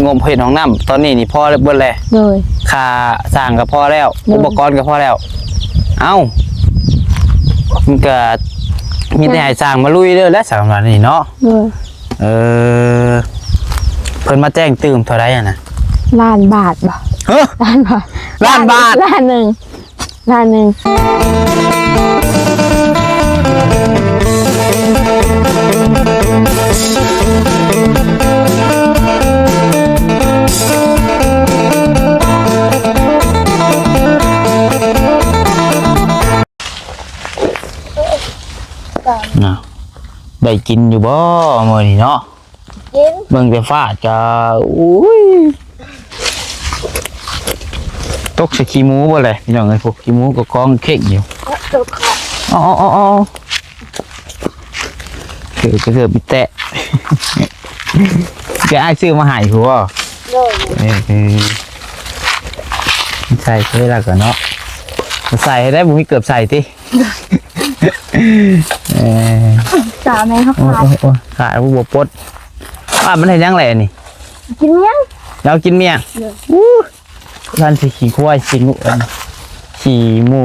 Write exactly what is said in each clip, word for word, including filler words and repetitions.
งบเฮ็ดห้องน้ำตอนนี้นี่พอเบิดแล้ว โดย ค่าสร้างก็พอแล้ว โดย อุปกรณ์ก็พอแล้ว เอ้า มันก็มีแต่ให้สร้างมาลุยเด้อ และสำหรับนี่เนาะ โดย เออ เพิ่นมาแจ้งตื่มเท่าใดอะนะ ล้านบาทบ่ ฮะ ล้านบาท ล้านบาท ล้านหนึ่ง ล้านหนึ่ง น่ะ ได้กินอยู่บ่มื้อนี้เนาะ กิน เบิ่งแต่ฟ้าจ้า อุ้ย ตกใส่ขี้หมูบ่เลยพี่น้องเอ้ย พวกขี้หมูก็กองเข่งอยู่ ตกค่ะ อ๋ออ๋ออ๋อ คือก็คือไปแตะ จะอ้ายซื้อมาให้ผัว โดย เออ เออ ใส่เท่าไหร่ก่อนเนาะ ใส่ให้ได้ บ่มีเกือบใส่ติ เออ สาวแม่เขา โอ้ย ขาย โอ้ย โอ้ย ขายบ่ปลด ว่ามันเฮ็ดหยังแหละนี่ กินเมี่ยง แล้วกินเมี่ยง เออ อู้ ท่านสิขี้ควาย ขี้งู ขี้หมู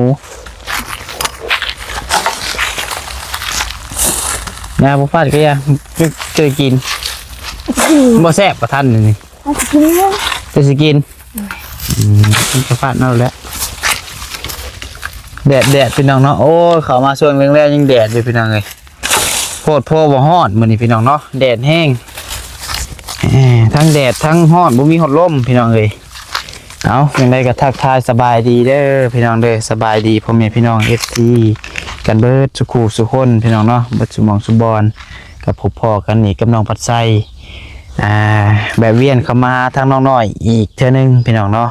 นะ บ่ฟาดก็อย่า จะ จะกิน อืม บ่แซ่บกว่าท่านนี่ เอาสิกินเมี่ยง จะสิกิน อืม มันก็ฟาดเอาแล้ว แดด แดดพี่น้องเนาะ โอ้ย เข้ามาช่วงแรงๆยังแดดอยู่พี่น้องเอ้ย โพดโพบ่ฮ้อนมื้อนี้พี่น้องเนาะ แดดแฮง เอ้อ ทั้งแดดทั้งฮ้อน บ่มีฮอดลมพี่น้องเอ้ย เอา จั่งใดก็ทักทายสบายดีเด้อพี่น้องเด้อ สบายดีพ่อแม่พี่น้อง เอฟซี กันเบิดสุขูสุคนพี่น้องเนาะ เบิดสุหม่องสุบอน กับพบพ้อกันอีกกับน้องพัดไซ อ่า แวะเวียนเข้ามาหาทางน้องน้อยอีกเทื่อนึงพี่น้องเนาะ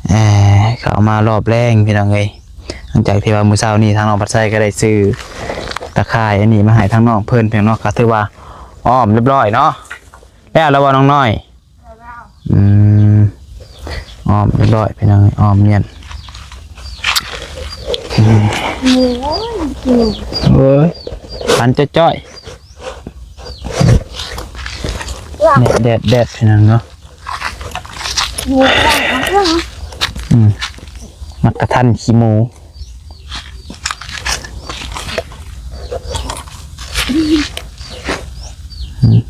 เอ่อ เข้ามารอบแลงพี่น้องเอ้ย หลังจากที่ว่ามื้อเช้านี้ทางน้องพัดไซก็ได้ซื้อตะข่ายอันนี้มาให้ทางน้องเพิ่นพี่น้องเนาะ ก็ถือว่าอ้อมเรียบร้อยเนาะ แล้ว แล้วบ่น้องน้อย อืม อ้อมเรียบร้อยพี่น้องเอ้ย อ้อมเนียน โอ้ย คันจ้อยๆ แดด แดด แดดพี่น้องเนาะ อืม มักกะทันขี้หมู อืม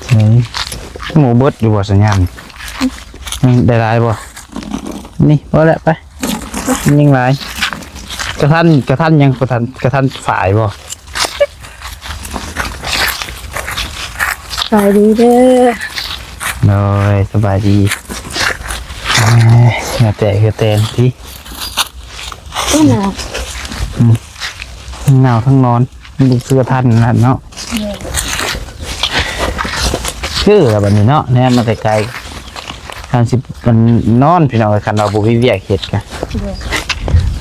เฮ้ย หมูเบิดอยู่บ่สัญญาณ ยังได้หลายบ่ นี่พอแล้วไป มันยังหลาย กะทัน กะทันยัง กะทัน กะทันฝายบ่ สบายดีเด้อ โดย สบายดี เอ้ย มาแต่คือแตนที่ ก็หนาว อืม ทั้งหนาวทั้งร้อน มันเสื้อทันนั่นเนาะ คือแล้วบัดนี้เนาะ แนมมาแต่ไกล คันสิมันนอนพี่น้องเอ้ย คันเราบ่มีเวียกเฮ็ดกะ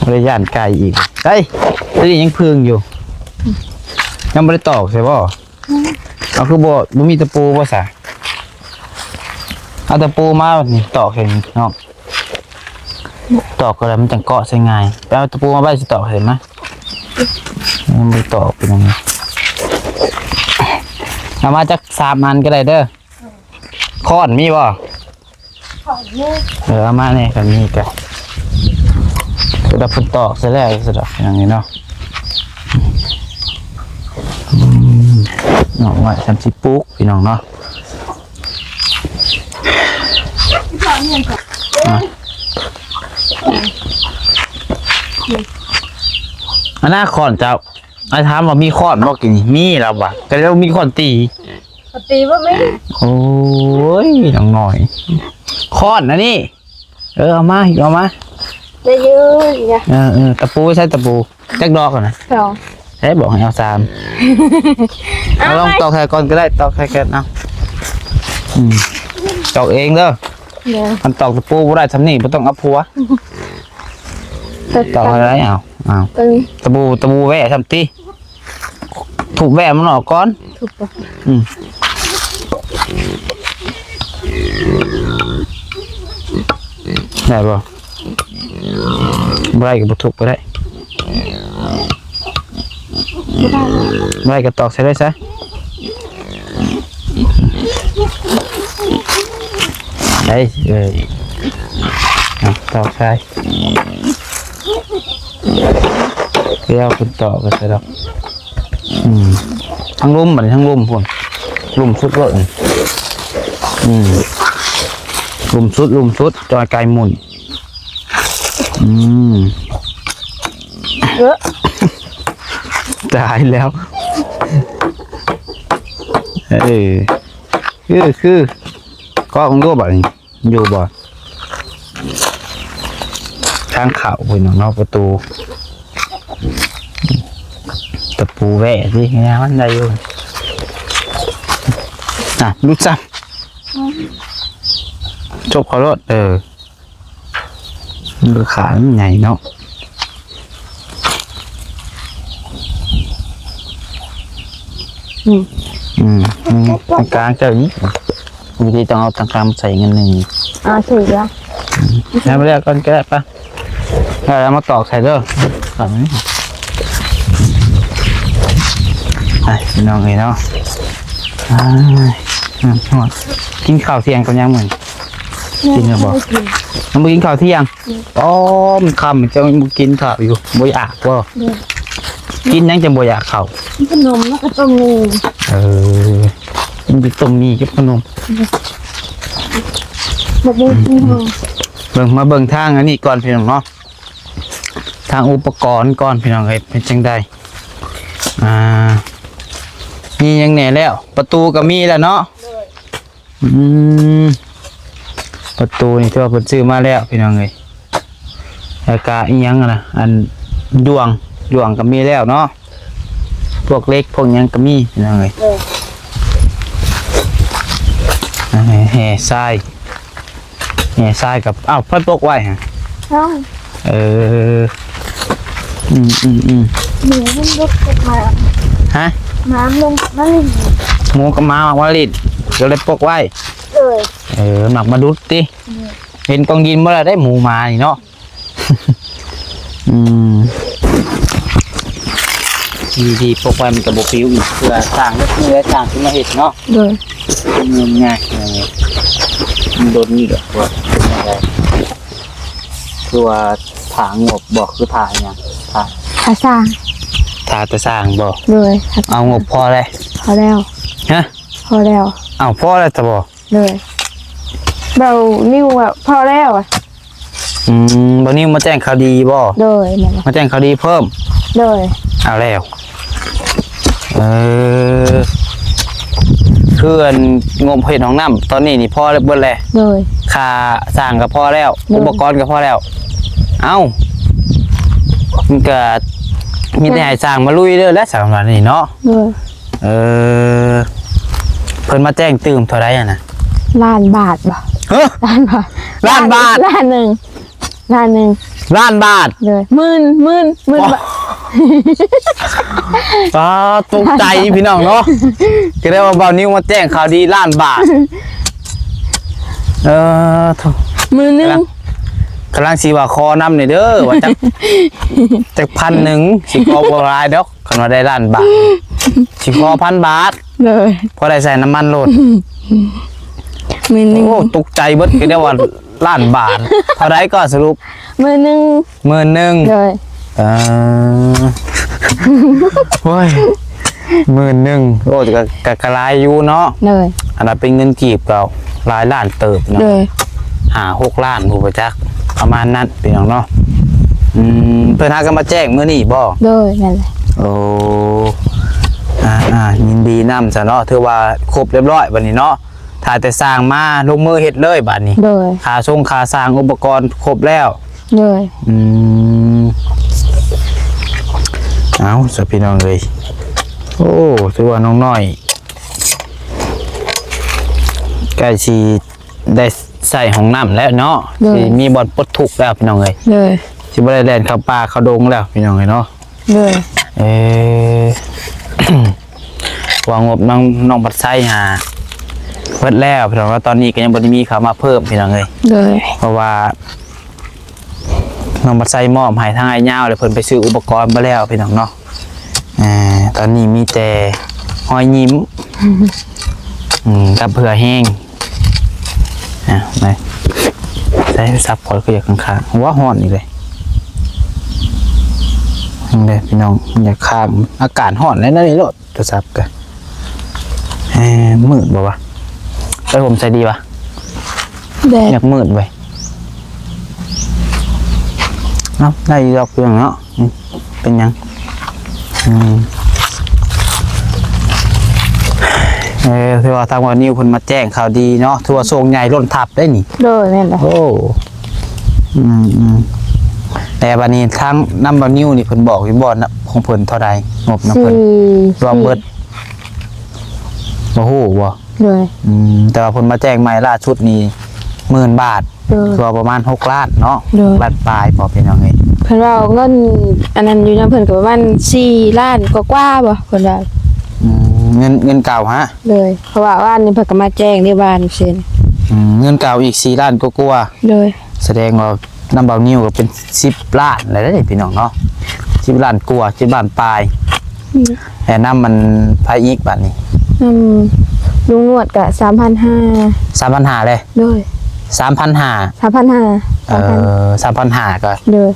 บ่ได้ย่านไกลอีก เฮ้ย ตัวนี้ยังเพิ่งอยู่ ยังบ่ได้ตอกใช่บ่ เอาคือบ่ บ่มีตะปูบ่ซะ เอาตะปูมานี่ตอกให้น้อง ตอกก็ได้มันจังเกาะใส่ง่าย ไปเอาตะปูมาไว้สิตอกให้มา มันบ่ตอกเป็นหยัง เอามาจักสามอันก็ได้เด้อ ค้อนมีบ่ เออ เอามาเนี่ย ก็มีกะ สะดอกเพิ่นตอกซะแล้ว สะดอกอย่างนี้เนาะ อืม น้องไว้สามสิบปุ๊ก พี่น้องเนาะ อ่ะ อันน่าค้อนเจ้า ไอ้ถามว่ามีค้อนบ่กินนี่ มีแล้ววะ ก็เลยมีค้อนตี ปกติบ่มี โอ้ย น้องน้อย ค้อนนะนี่ เออ เอามาอีก เอามา ได้อยู่เนี่ย เออ เออ ตะปูใช้ตะปู จักดอกก่อนนะ สอง ใช้บอกให้เอาสาม เอา เอาลอง ไป ตอกใส่ก่อนก็ได้ ตอกใส่กันเอา อืม ตอกเองเด้อ เดี๋ยว มันตอกตะปูบ่ได้ทำนี่บ่ต้องเอาผัว ตอกอะไร เอา เอา เออ ตะปู ตะปูแว่ทำติ ถูกแว่มันออกก่อน ถูกปะ อืม ได้บ่? บ่ได้ก็บ่ทุบก็ได้ บ่ได้ บ่ได้ก็ตอกใส่เลยซะ ได้ เออ อ่ะ ตอกใส่ เดี๋ยวคุณตอกก็ใส่ดอก อืม ทั้งลุ่ม บัดนี้ทั้งลุ่มพุ้น ลุ่มสุดเลย อืม ลุ่มสุด ลุ่มสุด จอยไก่หมุน อืม เออ ตายแล้ว เออ คือ คือ ก็ของตัวบัดนี้ อยู่บ่ ทางเข้าพุ้นเนาะ ประตู ตะปูแหว่สิ งานมันได้อยู่ อ่ะ รู้จัก จบเขาโลด เออ มันก็ขามันใหญ่เนาะ อืม อืม อืม ตรงกลางเจ้านี้ บางทีต้องเอาตรงกลางใส่เงินหนึ่ง อ่า ถูกแล้ว อืม แล้วมาเลือกก่อนก็ได้ปะ เอามาตอกใส่เด้อ ตอกนี้ ไป พี่น้องเอ้ยเนาะ อ้าย อืม กินข้าวเที่ยงกับยังมื้อนี้ กินแล้วบ่ มันบ่กินข้าวเที่ยง อืม อ๋อ มันค่ำ มันจะบ่กินข้าวอยู่ บ่อยากบ่ เด้อ กินหยังจังบ่อยากข้าว ขนมแล้วก็ต้มหมู เออ มันจะต้มหมี่กับขนม บักบุ้งกินหมู เบิ่ง มาเบิ่งทางอันนี้ก่อนพี่น้องเนาะ ทางอุปกรณ์ก่อนพี่น้องเอ้ย เป็นจังใด อ่า มีหยังแหน่แล้ว ประตูก็มีแล้วเนาะ อืม ประตูนี่ที่ว่าเพิ่นซื้อมาแล้วพี่น้องเอ้ย แล้วก็อีหยังอะนะ อันด้วง ด้วงก็มีแล้วเนาะ พวกเหล็กพวกหยังก็มีพี่น้องเอ้ย เออ อ่า แห่ทราย แห่ทรายกับ อ้าว ไผปกไว้ฮะ เอ้า เออ อืม อืม อืม หมูมันลุกออกมา ฮะ หมาลงมาเล่น หมูกับหมาออกมาเล่น ก็เลยปกไว้ เออ เออ หมากมาดุดติ อืม เห็นกองดินบ่ล่ะ ได้หมูหมานี่เนาะ อืม ดีๆ ปกไว้มันก็บ่ปลิวอีก เพื่อสร้างก็คือได้สร้างขึ้นมาเฮ็ดเนาะ โดย มันง่าย เออ มันโดนนี่ดอกว่า คือว่าถางงบบอกคือถางหยัง ถาง ถาสร้าง ถาแต่สร้างบ่ โดย เอางบพอแล้ว พอแล้ว ฮะ พอแล้ว เอาพอแล้วแต่บ่ โดย เบานิวอะพอแล้วอะ อืม บ่าวนิวมาแจ้งข่าวดีบ่ โดย นั่นแหละ มาแจ้งข่าวดีเพิ่ม โดย เอาแล้ว เออ คืออันงบเฮ็ดห้องน้ำตอนนี้นี่พอเบิดแล้ว โดย ค่าสร้างก็พอแล้ว โดย อุปกรณ์ก็พอแล้ว เอ้า มันก็มีแต่ให้สร้างมาลุยเด้อ และสำหรับนี่เนาะ โดย เออ เพิ่นมาแจ้งตื่มเท่าใดอะนะ ล้านบาทบ่ ฮะ ล้านบาท ล้านบาท ล้านหนึ่ง ล้านหนึ่ง ล้านบาท เลย หมื่น หมื่น หมื่นบาท อ๋อ ตกใจพี่น้องเนาะ ก็ได้ว่าบ่าวนิวมาแจ้งข่าวดีล้านบาท เออ โถ่ หมื่นหนึ่ง กำลัง กำลังสิว่าขอนำนี่เด้อ ว่าจัก จักพันหนึ่ง สิขอบ่หลายดอก คันว่าได้ล้านบาท สิขอพันบาท เลย พอได้ใส่น้ำมันโลด หมื่นหนึ่ง โอ้ ตกใจเบิด ก็ได้ว่าล้านบาท เท่าใดก็สรุป หมื่นหนึ่ง หมื่นหนึ่ง เลย เออ โอ้ย หมื่นหนึ่ง โอ้ ก็ ก็ ก็หลายอยู่เนาะ เลย อันนั้นเป็นเงินกีบก็หลายล้านเติบเนาะ เลย ห้าหกล้าน ผู้บ่จัก ประมาณนั้น พี่น้องเนาะ อืม เพิ่นหาก็มาแจ้งมื้อนี้บ่ โดย นั่นแหละ โอ้ อ่า อ่า ยินดีนำซะเนาะ ถือว่าครบเรียบร้อยบัดนี้เนาะ ถ้าแต่สร้างมาลงมือเฮ็ดเลยบัดนี้ โดย ค่าส่งค่าสร้างอุปกรณ์ครบแล้ว โดย อืม เอาซะพี่น้องเอ้ย โอ้ ถือว่าน้องน้อย ใกล้สิได้ใส่ห้องน้ำแล้วเนาะ โดย สิมีบ่อนปลดทุกข์แล้วพี่น้องเอ้ย โดย สิบ่ได้แล่นเข้าป่าเข้าดงแล้วพี่น้องเอ้ยเนาะ โดย เออ ว่างบน้อง น้องบัดไซหาเบิดแล้วพี่น้อง แล้วตอนนี้ก็ยังบ่ได้มีเข้ามาเพิ่มพี่น้องเอ้ย โดย เพราะว่า น้องบัดไซมอบให้ทางอ้ายยาวเลย เพิ่นไปซื้ออุปกรณ์มาแล้วพี่น้องเนาะ อ่า ตอนนี้มีแต่หอยยิ้ม อืม กับเผื่อแห้ง อ่ะ ไป ใส่โทรศัพท์ก่อน คืออยากข้างๆ หัวฮ้อนอีกเลย นี่เลยพี่น้อง อยากข้าง อากาศฮ้อนแล้วนั่นนี่โลด โทรศัพท์กัน เอ้ย มืดบ่วะ ไปผมใส่ดีวะ แดด อยากมืดเว้ย เนาะ ได้ดอกเพียงเนาะ อืม เป็นหยัง อืม เออ ถือว่าทางบ่าวนิวเพิ่นมาแจ้งข่าวดีเนาะ ถือว่าโชคใหญ่ล้นทับได้นี่ โดย แม่นเลย โอ้ อืม อืม แต่บัดนี้ทางนำบ่าวนิวนี่เพิ่นบอกอยู่บ่นะ ของเพิ่นเท่าใด งบนำเพิ่น สี่ รวมเบิด สี่ บ่ฮู้บ่ โดย อืม แต่ว่าเพิ่นมาแจ้งใหม่ล่าสุดนี่ หมื่นบาท โดย คือว่าประมาณหกล้านเนาะ โดย ล้านปลาย พอเป็นเอาไง เพิ่นว่าเอาเงินอันนั้นอยู่นำเพิ่นก็ประมาณสี่ล้านกว่าๆ บ่ เพิ่นว่า อืม เงิน เงินเก่าฮะ โดย เพราะว่าว่านนี้เพิ่นก็มาแจ้งที่บ้านเซ็น อืม เงินเก่าอีกสี่ล้านกว่าๆ โดย แสดงว่านำบ่าวนิวก็เป็นสิบล้านแล้วเด้พี่น้องเนาะ สิบล้านกว่า สิบล้านปลาย อืม แต่นำมันไผอีกบัดนี้ อืม ลุงนวดก็สามพันห้า สามพันห้าเลย โดย สามพันห้า สามพันห้า เอ่อ สามพันห้าก็ โดย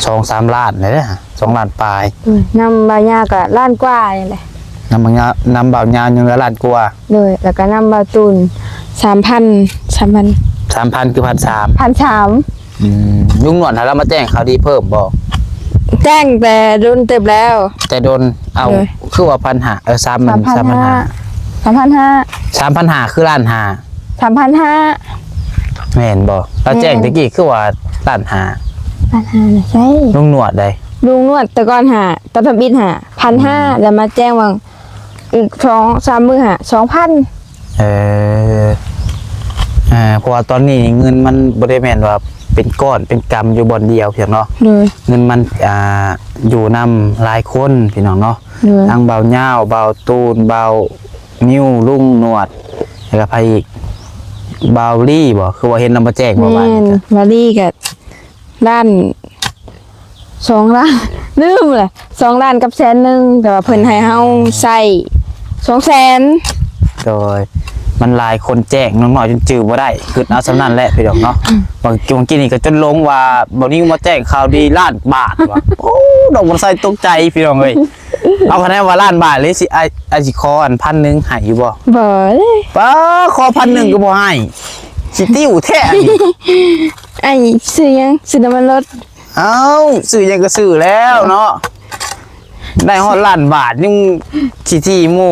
สองสามล้านเลยเด้อ สองล้านปลาย โดย นำบ่าวยาวก็ล้านกว่านี่แหละ นำบ่าวยาว นำบ่าวยาวยังเหลือล้านกว่า โดย แล้วก็นำบ่าวตูนสามพัน สามพัน สามพัน คือพันสาม พันสาม อืม ลุงนวดให้เรามาแจ้งข่าวดีเพิ่มบ่ แจ้งแต่โดนเติบแล้ว แต่โดน เอา โดย คือว่าพันห้า เออ สามพัน สามพันห้า สามพันห้า สามพันห้า สามพันห้า คือล้านห้า สามพันห้า แม่นบ่ เราแจ้ง แม่น ตะกี้คือว่าล้านห้า ล้านห้าน่ะใช่ ลุงนวดใด ลุงนวดแต่ก่อนหา ตอนทำอิฐหา พันห้า อืม แล้วมาแจ้งว่าอีกสองสามมื้อหา สองพัน เออ อ่า เพราะว่าตอนนี้เงินมันบ่ได้แม่นว่าเป็นก้อนเป็นกำอยู่บ่อนเดียวเพียงเนาะ โดย เงินมัน อ่า อยู่นำหลายคนพี่น้องเนาะ โดย ทั้งบ่าวยาว บ่าวตูน บ่าวนิว ลุงนวด แล้วก็ไผอีก บ่าวลี่บ่ คือว่าเห็นนำบ่แจ้งบ่ แม่น ว่าว่านี่จ้ะ บ่าวลี่ก็ ล้านสองล้าน ลืมเลย สองล้านกับแสนหนึ่ง แต่ว่าเพิ่นให้เฮาใส่สองแสน โดย มันหลายคนแจ้งน้องน้อยจนจื่อบ่ได้ คือเอาส่ำนั้นแหละพี่น้องเนาะ บาง บางกี้นี่ก็จนหลงว่าบ่าวนิวมาแจ้งข่าวดีล้านบาทว่ะ โอ้ น้องบ่าวไซตกใจพี่น้องเอ้ย เอาคะแนนว่าล้านบาทเลยสิ ไอ้ ไอ้สิขออันพันหนึ่งให้อยู่บ่ บ่เลย ป้า ขอพันหนึ่งก็บ่ให้ สิติ้วแท้อันนี้ ไอ้ซื้อหยัง ซื้อน้ำมันรถ เอ้า ซื้อหยังก็ซื้อแล้วเนาะ ได้ฮอดล้านบาทยังขี้ถี่หมู่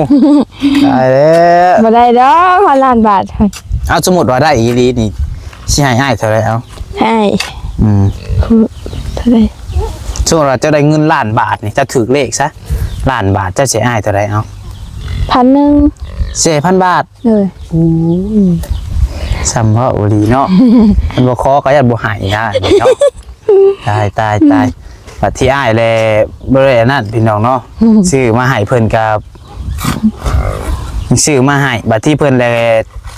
ตายแล้ว บ่ได้ดอกฮอดล้านบาท เอา สมมุติว่าได้อีหลีนี่ สิให้อ้ายเท่าใดเอา ให้ อืม เท่าใด สมมุติว่าเจ้าได้เงินล้านบาทนี่ เจ้าถืกเลขซะ ล้านบาท เจ้าสิให้อ้ายเท่าใดเอา พันหนึ่ง สิให้พันบาท เลย อู้ย ส่ำเว้าอีหลีเนาะ มันบ่ขอก็ย่านบ่ให้นะเนาะ ตาย ตาย ตาย บัดที่อ้ายแลบ่ได้อันนั้นพี่น้องเนาะ ซื้อมาให้เพิ่นก็ ซื้อมาให้ บัดที่เพิ่นแล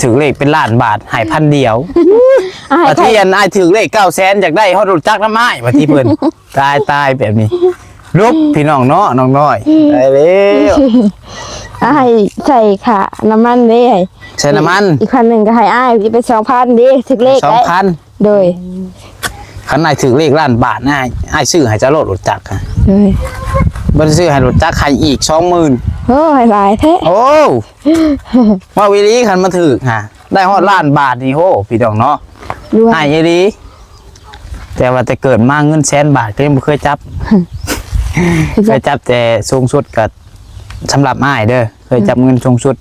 ถืกเลขเป็นล้านบาท ให้พันเดียว อ้าย บัดที่อันอ้ายถืกเลขเก้าแสน อยากได้ฮอดรถจักรนำอ้าย บัดที่เพิ่น ตาย ตายแบบนี้ ลุบพี่น้องเนาะ น้องน้อย ตายแล้ว อ้ายใส่ค่าน้ำมันเด้ ใส่น้ำมัน อีกพันหนึ่งก็ให้อ้าย สิเป็นสองพันเด้ ถืกเลข สองพัน โดย คันอ้ายถืกเลขล้านบาทนะ อ้ายซื้อให้เจ้ารถ รถจักรอะ โดย บ่ได้ซื้อให้รถจักร ให้อีกสองหมื่น โอ้ ให้หลายแท้ โอ้ ว่าวิลีคันมาถืกฮะ ได้ฮอดล้านบาทนี่ โห พี่น้องเนาะ รวย อ้ายอีหลี แต่ว่าแต่เกิดมาเงินแสนบาทก็ยังบ่เคยจับ เคยจับแต่สูงสุดก็สำหรับอ้ายเด้อ เคยจับเงินสูงสุด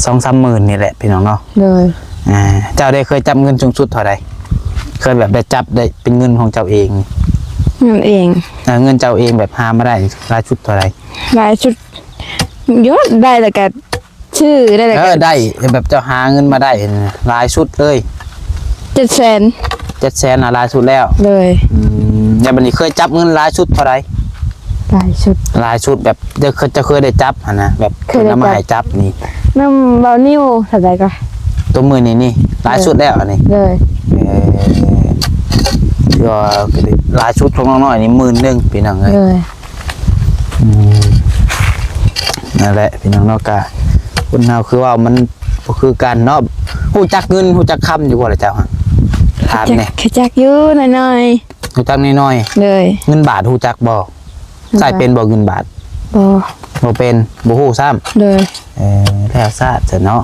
สองสามหมื่นนี่แหละพี่น้องเนาะ โดย อ่า เจ้าได้เคยจับเงินสูงสุดเท่าใด เคยแบบได้จับได้เป็นเงินของเจ้าเอง เงินเอง อ่า เงินเจ้าเองแบบหามาได้หลายสุดเท่าใด หลายสุด ยอดได้แล้วก็ ซื้อได้แล้ว เออ ก็ ได้ แบบเจ้าหาเงินมาได้นะ หลายสุดเลย เจ็ดแสน เจ็ดแสน น่ะ หลายสุดแล้ว เลย อืม แล้วบัดนี้เคยจับเงินหลายสุดเท่าใด หลายสุด หลายสุดแบบเจ้าเคย เจ้าเคยได้จับหั่นนะ แบบ เคยได้จับ เพิ่นเอามาให้จับนี่ นำบ่าวนิวเท่าใดก็ ตัวมื้อนี้นี่ หลายสุดแล้วอันนี้ เลย เออ ถื ก็หลายสุดของน้องน้อยนี่หมื่นหนึ่งพี่น้องเอ้ย เลย อืม นั่นแหละพี่น้องเนาะ กะคนเฮาคือว่ามันบ่คือกันเนาะ ฮู้จักเงินฮู้จักคำอยู่บ่ล่ะเจ้าฮะ ถามแหน่ รู้จัก รู้จักอยู่หน่อยๆ ฮู้จักน้อยๆ เลย เงินบาทฮู้จักบ่ ใช้เป็นบ่เงินบาท บ่ บ่เป็น บ่ฮู้ซ้ำ เลย เออ แล้วซะซะเนาะ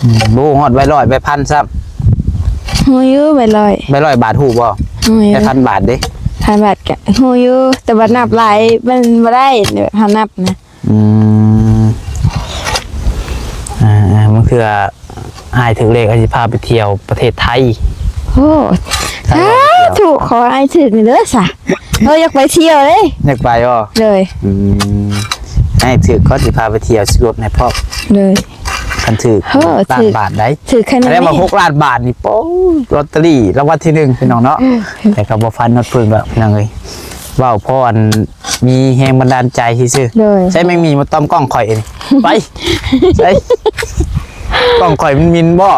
อืม บ่ฮู้ฮอดใบร้อยใบพันซ้ำ ฮู้อยู่ใบร้อย ใบร้อยบาทฮู้บ่ ฮู้อยู่ ใบพันบาทเด้ พันบาทกะฮู้อยู่ แต่ว่านับหลายมันบ่ได้ แบบเฮานับนะ อืม อ่าอ่า บางเทื่ออ้ายถืกเลขอ้ายสิพาไปเที่ยวประเทศไทย โอ้ ถ้าว่าไปเที่ยว สาธุ ขออ้ายถืกนี่เด้อซะ เออ อยากไปเที่ยวเลย อยากไปบ่ เลย อืม อ้ายถืกก็สิพาไปเที่ยว ซื้อรถให้พร้อม เลย คันถืก เฮ้อ ล้าน ถืก บาทได้ ถืกขนาดนี้ ถ้าได้มาหกล้านบาทนี่ โป๊ย ลอตเตอรี่รางวัลที่หนึ่งพี่น้องเนาะ เออ แต่ก็บ่ฝันฮอดเพิ่นดอกพี่น้องเอ้ย เว้าพออันมีแรงบันดาลใจซื่อๆ เลย ใช้แมงหมี่มาตอมกล้องข่อยนี่ ไป ใช้กล้องข่อยมันมินบ่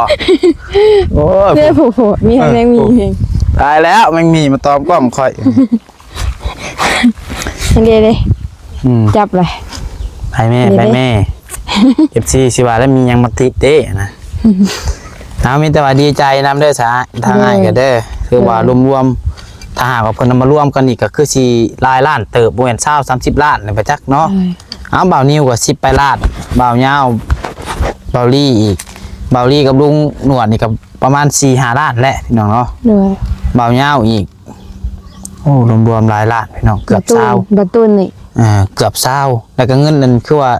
โอ้ย เด้อผู้ๆ มีแฮง เออ แมงหมี่แฮง ตายแล้ว แมงหมี่มาตอมกล้องข่อย อันเดียวเลย อืม จับเลย ไปแม่ เดี๋ยว ไปแม่ เอฟซี สิว่าแล้วมีหยังมาติดเด้นะ เอามีแต่ว่าดีใจนำเด้อสา ทางอ้ายก็เด้อ คือว่า เออ รวมๆ ถ้าหากว่าเพิ่นเอามารวมกันอีกก็คือสิหลายล้านเติบ บ่แม่นซาว สามสิบล้านนี่ไปจักเนาะ เออ เอาบ่าวนิวก็สิบปลายล้าน บ่าวยาว บ่าวลี่อีก บ่าวลี่กับลุงหนวดนี่ก็ประมาณสี่ห้าล้านแหละพี่น้องเนาะ โดย บ่าวยาวอีก โอ้ รวมๆ หลายล้านพี่น้อง เกือบ บ่าวตูน ซาว บ่าวตูนนี่ อ่า เกือบซาว แล้วก็เงินนั่นคือว่า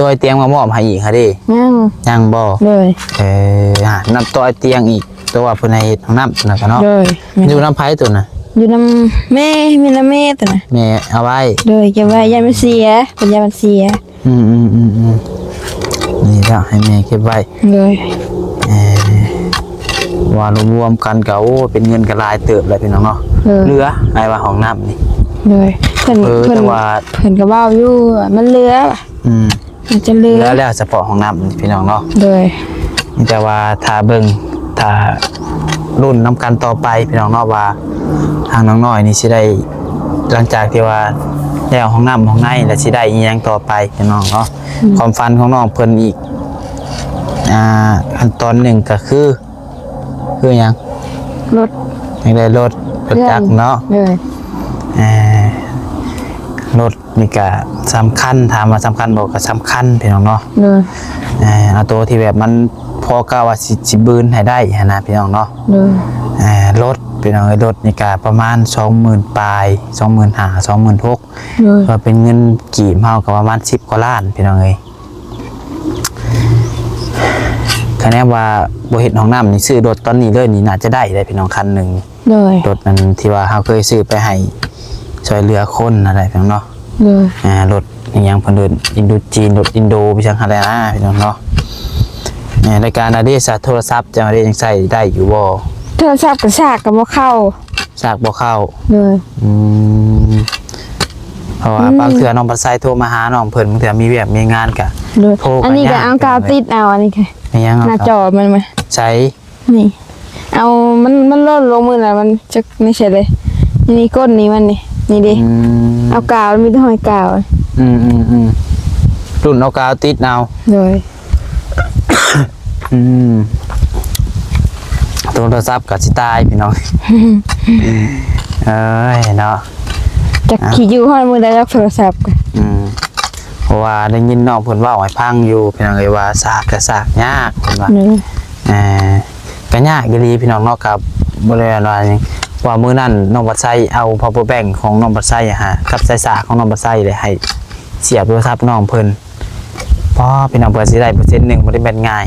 ตัวไอ้เตียงมามอบให้อีกค่ะเด้ ยัง ยังบ่ เลย เออ อ่ะ นับตัวไอ้เตียงอีก ตัวว่าเพิ่นให้เฮ็ดห้องน้ำนั่นก็เนาะ เลย แม่น อยู่นำไผตัวน่ะ อยู่นำแม่ มีนำแม่ตัวน่ะ แม่เอาไว้ เลย เก็บไว้ ย่านมันเสีย เป็นย่านมันเสีย อืม อืม อืม อืม นี่แล้วให้แม่เก็บไว้ เลย เออ ว่ารวมๆ กันก็ โอ้ เป็นเงินก็หลายเติบแล้วพี่น้องเนาะ เลย เหลือไอ้ว่าห้องน้ำนี่ เลย เพิ่น เออ เพิ่น แต่ว่า เพิ่นก็เว้าอยู่ว่ามันเหลือ อืม มันจะเหลือ เหลือแล้วเฉพาะห้องน้ำนี่พี่น้องเนาะ เลย มีแต่ว่าถ้าเบิ่ง ถ้าลุ้นนำกันต่อไปพี่น้องเนาะ ว่าทางน้องน้อยนี่สิได้ หลังจากที่ว่าแล้วห้องน้ำห้องในแล้วสิได้อีหยังต่อไปพี่น้องเนาะ อืม ความฝันของน้องเพิ่นอีก อ่า ขั้นตอนหนึ่งก็คือ คือหยัง รถ อยากได้รถ รถจักรเนาะ เลย เอ่อ รถนี่ก็สำคัญ ถามว่าสำคัญบ่ ก็สำคัญพี่น้องเนาะ เลย เอ่อ เอาตัวที่แบบมันพอกะว่าสิ สิบืนให้ได้หั้นนะพี่น้องเนาะ เลย เอ่อ รถพี่น้องเอ้ย รถนี่ก็ประมาณสองหมื่นปลาย สองหมื่นห้า สองหมื่นหก เลย ก็เป็นเงินกีบเฮาก็ประมาณสิบกว่าล้านพี่น้องเอ้ย คะแนนว่าบ่เฮ็ดห้องน้ำนี่ ซื้อรถตอนนี้เลยนี่น่าจะได้เลยพี่น้อง คันหนึ่ง โดย รถนั้นที่ว่าเฮาเคยซื้อไปให้ช่วยเหลือคนนั่นแหละพี่น้องเนาะ โดย อ่า รถอิหยังเพิ่นเอิ้นอินโดจีน รถอินโดไปจังหั้นแหละนะพี่น้องเนาะ เนี่ย รายการอดีสาโทรศัพท์จังอดียังใช้ได้อยู่บ่ โทรศัพท์ก็สากก็บ่เข้า สากบ่เข้า โดย อืม เพราะว่า อืม บางเทื่อน้องบัดไซโทรมาหาน้องเพิ่น บางเทื่อมีเวียกมีงานก็ โดย โทรก็ อันนี้ก็ ยาก เอากาวติดเอา อันนี้ค่ะ มีหยังเอา หน้าจอมันมา ใช้ นี่ เอา มัน มันหล่นลงมื้อน่ะ มันจักนี่ใช่เลย นี่ นี่ก้นนี่มันนี่ นี่ดิ อืม เอากาว มีแต่รอยกาว อืม อืม อืม รุ่นเอากาวติดเอา โดย อืม โทรศัพท์ก็สิตายพี่น้อง เอ้ยเนาะ จัก อ่ะ สิอยู่ฮอดมื้อใดจักโทรศัพท์ก็ อืม เพราะว่าได้ยินน้องเพิ่นเว้าให้ฟังอยู่พี่น้องเอ้ย ว่าสากก็สากยากเพิ่นว่า อืม เอ่อ ก็ยากอีหลีพี่น้องเนาะ ก็บ่ได้ว่าหยัง ว่ามื้อนั้นน้องบัดไซเอา power bank ของน้องบัดไซอะฮะ กับสายสากของน้องบัดไซเลยให้เสียบโทรศัพท์น้องเพิ่น พอพี่น้องเพิ่นสิได้เปอร์เซ็นต์หนึ่งบ่ได้แม่นง่าย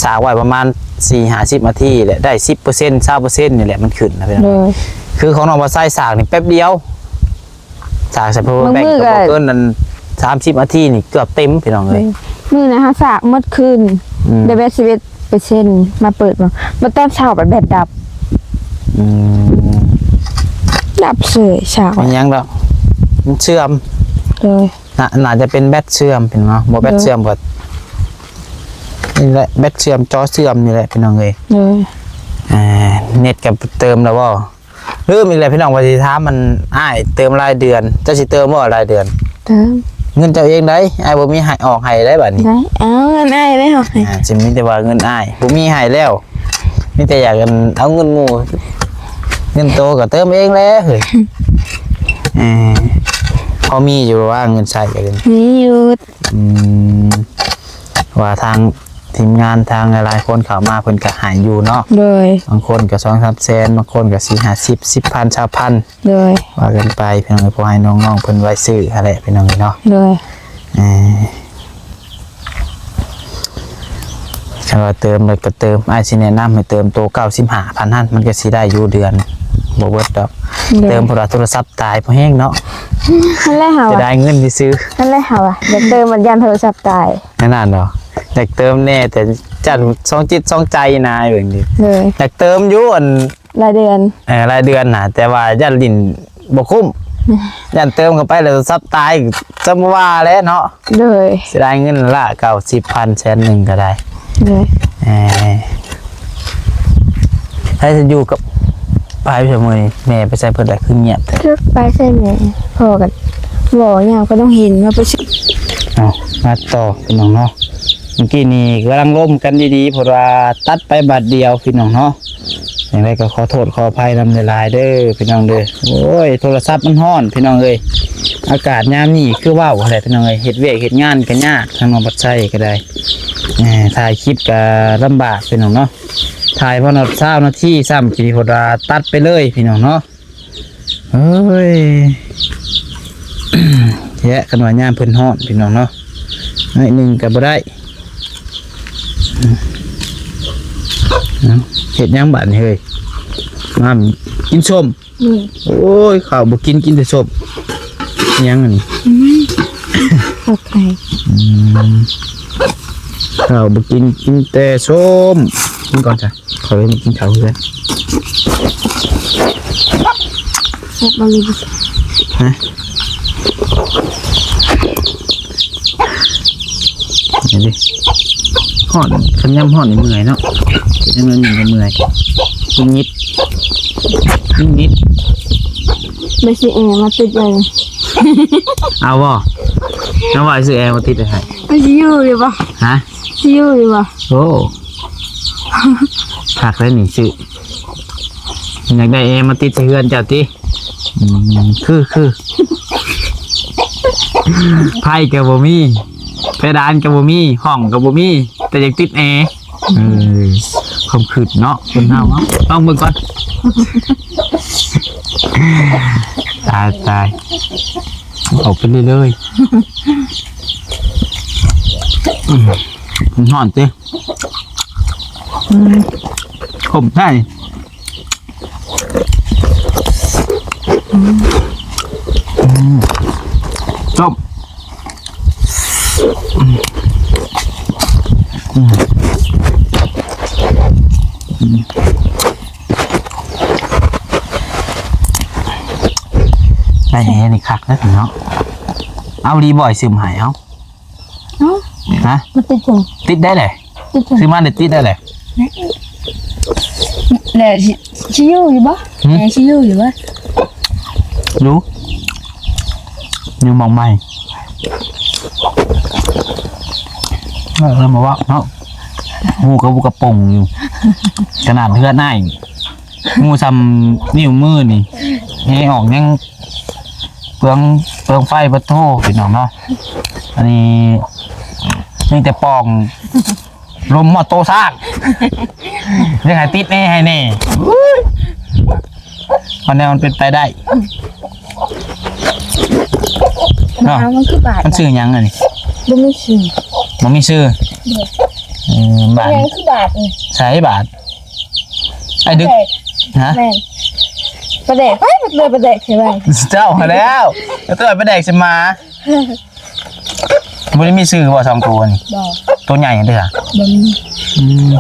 สากไว้ประมาณสี่ห้าสิบนาทีแหละ ได้สิบเปอร์เซ็นต์ ซาวเปอร์เซ็นต์ นี่แหละมันขึ้นนะพี่น้อง โดย คือของน้องบัดไซสากนี่แป๊บเดียว สากใส่ power bank บางมื้อก็ ก็บ่เกินนั้นสามสิบนาทีนี่เกือบเต็มพี่น้องเอ้ย มื้อนะเฮาสากหมดคืน อืม ได้แบตสิบเอ็ดเปอร์เซ็นต์ มาเปิดมา มาตอนเช้าบัดแบตดับ อืม ดับเฉยสาก มันยังดอก มันเสื่อม โดย น่า น่าจะเป็นแบตเสื่อมพี่น้องเนาะ บ่แบต โดย เสื่อมก็ นี่แหละ แบตเสื่อม จอเสื่อมนี่แหละพี่น้องเอ้ย โดย อ่า เน็ตก็เติมแล้วบ่ ลืมอีกแล้วพี่น้อง ว่าสิถามมัน อ้ายเติมรายเดือน เจ้าสิเติมบ่รายเดือน เติม เงินเจ้าเองได้ อ้ายบ่มีให้ออกให้ได้บัดนี้ ได้ เอาเงินอ้ายได้ออกให้ อ่า สิมีแต่ว่าเงินอ้าย บ่มีให้แล้ว มีแต่อยากเอาเงินหมู่ เงินโตก็เติมเองแหละเฮ้ย เออ พอมีอยู่ว่าเงินใช้ก็ดี มีอยู่ อืม ว่าทางทีมงานทางหลายๆคนเข้ามาเพิ่นก็ให้อยู่เนาะ โดย บางคนก็สองสามแสน บางคนก็สี่ห้าสิบ สิบพัน ซาวพัน โดย ว่ากันไปพี่น้อง พอให้น้องๆเพิ่นไว้ซื้อหั้นแหละพี่น้องเนาะ โดย เออ คันว่าเติมแล้วก็เติม อ้ายสิแนะนำให้เติมโตเก้าสิบห้าพันหั้น มันก็สิได้อยู่เดือน บ่เบิดดอก โดย เติมเพราะว่าโทรศัพท์ตายพอแฮงเนาะ นั่นแหละเฮา จะได้เงินที่ซื้อ นั่นแหละเฮาอะ อยากเติมมันย้านโทรศัพท์ตาย นั่นน่ะเนาะ อยากเติมแน่ แต่ย้านสองจิตสองใจนะ เบิ่งดิ โดย อยากเติมอยู่อัน รายเดือน เออ รายเดือนนะ แต่ว่าย้านหลิ้นบ่คุ้ม ย้านเติมเข้าไปแล้วโทรศัพท์ตาย ซ้ำว่าแล้วเนาะ โดย เสียดายเงินละ เก้าสิบพัน แสนหนึ่งก็ได้ โดย เออ ให้อยู่กับ ไปเสมอนี่ แม่ไปใส่เพิ่นได้คือเงียบแท้ จักไปใส่แม่ พ่อกัน บ่ ย่างไปโรงเรียน มาไปซื้อ เอา มาต่อพี่น้องเนาะ เมื่อกี้นี่กำลังล้มกันดีๆ เพราะว่าตัดไปบาทเดียวพี่น้องเนาะ อย่างไรก็ขอโทษขออภัยนำหลายๆเด้อพี่น้องเด้อ โอ้ย โทรศัพท์มันฮ้อนพี่น้องเอ้ย อากาศยามนี้คือเว้าอะไรพี่น้องเอ้ย เฮ็ดเวียกเฮ็ดงานก็ยาก ทางน้องบัดไซก็ได้ เอ่อ ถ่ายคลิปก็ลำบากพี่น้องเนาะ ถ่ายพอหนอดซาวนาทีซ้ำ กี่พอดาตัดไปเลยพี่น้องเนาะ เฮ้ย แยะกันว่ายามเพิ่นฮ้อนพี่น้องเนาะ น้อยหนึ่งก็บ่ได้ อืม เอา เฮ็ดหยังบาดนี้เฮ้ย มากินส้ม นี่ โอ้ย ข้าวบ่กิน กินแต่ส้ม หยังอันนี้ อืม ข้าวไข่ อืม ข้าวบ่กิน กินแต่ส้ม กินก่อนจ้ะ ขอไปกินข้าวเพื่อน แซ่บบ่มี ฮะ นี่ดิ ฮ้อน คันยามฮ้อนนี่เมื่อยเนาะ ยังน้อยหนึ่งก็เมื่อย หงุดหงิด หงุดหงิด ไปซื้อแอร์มาติดเลย เอาบ่ น้องว่าซื้อแอร์มาติดให้ มันสิอยู่อยู่บ่ ฮะ สิอยู่อยู่บ่ โอ้ คักแล้วนี่ซื้อ อยากได้แอร์มาติดใส่เฮือนเจ้าติ อืม คือ คือ ไฟก็บ่มี เพดานก็บ่มี ห้องก็บ่มี แต่อยากติดแอร์ เออ ความคิดเนาะ คนเฮาเนาะ ลองเบิ่งก่อน ตาย ตาย ออกไปเรื่อยๆ อืม มันฮ้อนติ อืม ขมแท้นี่ อืม อืม ส้ม อืม อืม อืม ได้แหน่นี่คักแล้วเนาะ เอาดีบ่อยซื้อมาให้เอา เอ้า ฮะ มาติดผม ติดได้เลย ติดผม ซื้อมาเดี๋ยวติดได้เลย แหละสิ สิอยู่อยู่บ่ หืม แหละสิอยู่อยู่บ่ รู้ อยู่หม่องใหม่ เออ มาว่าเนาะ หมู่กับบุกกระป๋องอยู่ ขนาดเฮือนอ้าย หมู่ส่ำนิ้วมือนี่ แฮออกยังเปลือง เปลืองไฟปะโท พี่น้องเนาะ อันนี้มีแต่ปล่อง ลมมอโตสร้าง ยังไงติดแน่ให้แน่ อุ้ย อันนี้มันเป็นไปได้ เนาะ มันคือบาท มันชื่อหยังอันนี้ บ่มีชื่อ บ่มีชื่อ เด้อ เออ บาท มันคือบาทนี่ ใส่บาท ไอ้ดึก ปลาแดก ฮะ แม่น ปลาแดก ไปหมดเลย ปลาแดกใช่ไหม เจ้ามาแล้ว แล้วตัวปลาแดกใช่มา บ่ได้มีชื่อบ่สองตัวนี่ บ่ ตัวใหญ่เด้อ บ่มี อืม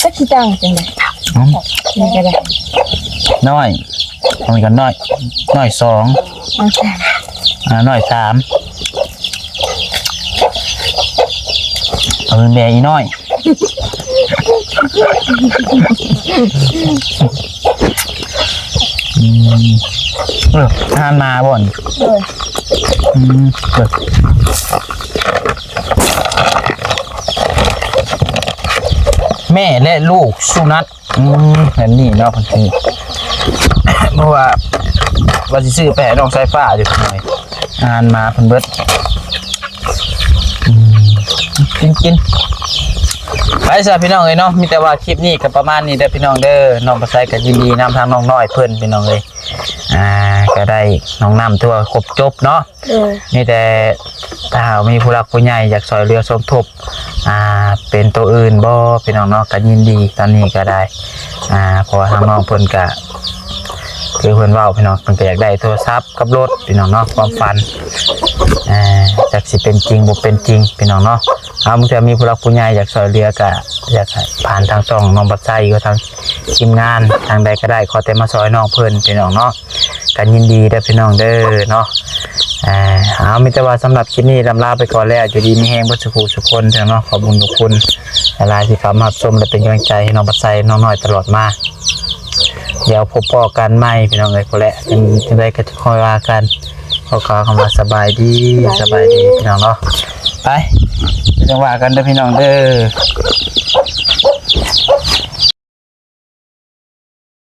จักสิตั้งจังได๋ อืม นี่ก็ได้ น้อย อันนี้ก็น้อย น้อยสอง อ่า น้อยสาม เอาเป็นแม่อีน้อย อืมเอออาหารหมาบ่อน โดย อืมเออแม่และลูกสุนัข อืมแบบนี้เนาะเพิ่นสิเพราะว่าว่าสิซื้อไปให้น้องสายฟ้าอยู่หน่อยอาหารหมาเพิ่นเบิด อืมกินกินไปซะพี่น้องเอ้ยเนาะ มีแต่ว่าคลิปนี้ก็ประมาณนี้เด้อพี่น้องเด้อ น้องประไสก็ยินดีนำทางน้องน้อยเพิ่นพี่น้องเอ้ย อ่า ก็ได้น้องน้ำถือว่าครบจบเนาะ โดย มีแต่ถ้าหากมีผู้หลักผู้ใหญ่อยากซอยเหลือสมทบ อ่า เป็นตัวอื่นบ่พี่น้องเนาะ ก็ยินดีตอนนี้ก็ได้ อ่า เพราะว่าทางน้องเพิ่นก็ คือเพิ่นเว้าพี่น้อง เพิ่นก็อยากได้โทรศัพท์กับรถพี่น้องเนาะ ความฝัน อ่า จักสิเป็นจริงบ่เป็นจริงพี่น้องเนาะ เอาบางเทื่อมีผู้หลักผู้ใหญ่อยากซอยเหลือก็อยากให้ผ่านทางช่องน้องบัดไซก็ทางทีมงานทางใดก็ได้ ขอแต่มาซอยน้องเพิ่นพี่น้องเนาะ กันยินดีเด้อพี่น้องเด้อเนาะ อ่า เอา มีแต่ว่าสำหรับคลิปนี้ลำลาไปก่อนแล้ว อยู่ดีมีแฮงเบิดสุขสุขคนพี่น้องเนาะ ขอบคุณทุกคนหลายๆที่เข้ามารับชมและเป็นกำลังใจให้น้องบัดไซน้องน้อยตลอดมา เดี๋ยวพบปะกันใหม่พี่น้องเอ้ย พอแหละ เป็นจังใดก็จะค่อยว่ากัน ขอกล่าวคำว่าสบายดี สบายดีพี่น้องเนาะ ไป จังว่ากันเด้อพี่น้องเด้อ